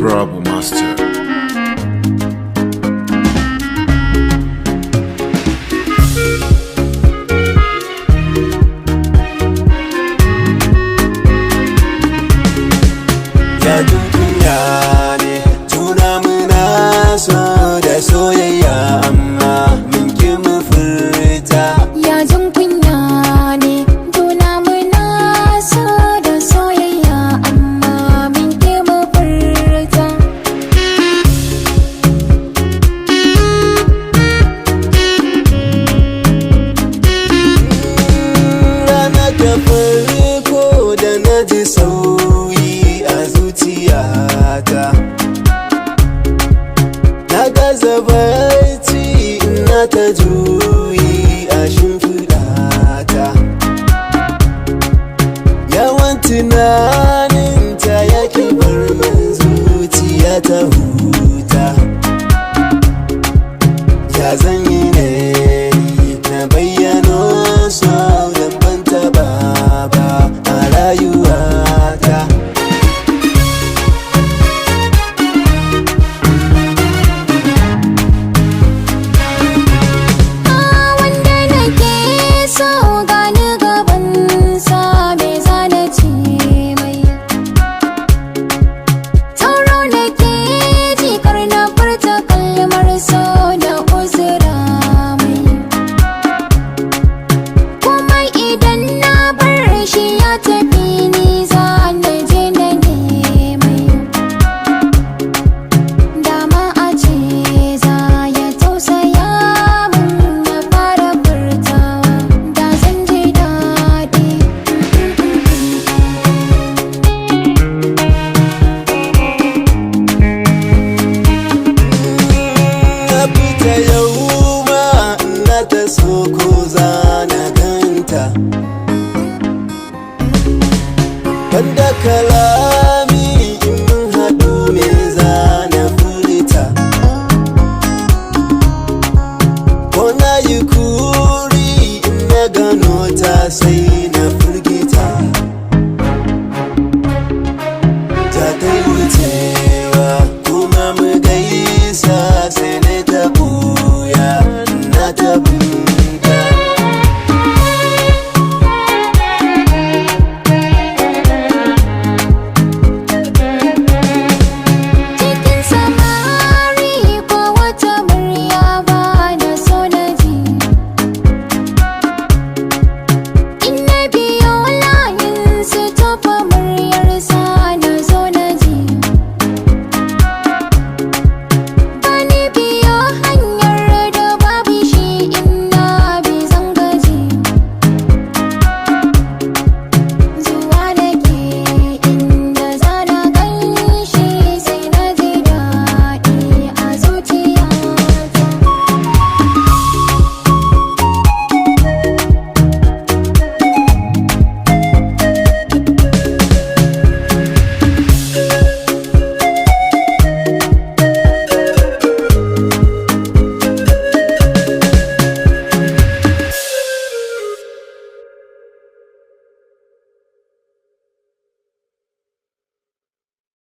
Rabu Master. Yajin kunya ne juna muna so da soyayya, amma mun ki mu furta. Yajin kunya ne juna muna so da soyayya, amma mun ki mu furta. Rana ta farko da na ji sauyi a zuciyata, na gaza barci, ina ta juyi a shimfiɗata. Yawan tunaninta yake bar min zuciya ta huta. Ya zan yi ne na bayyano so da ban taɓa ba a rayuwata? A wanda nake so gani gabansa, me zana ce mai? Tsoro nake ji kar na furta kalmar so da uzura mai. Kuma idan na bar shi ya tafi, ni za na je na nemai. Dama a ce za ya tausaya mun ya fara furtawa, da zan ji daɗi. Na fita yau ma na ta so ko za na ganta. Banda kalami, in mun haɗu me za na furta? Ko na yi kuri in na gano ta sai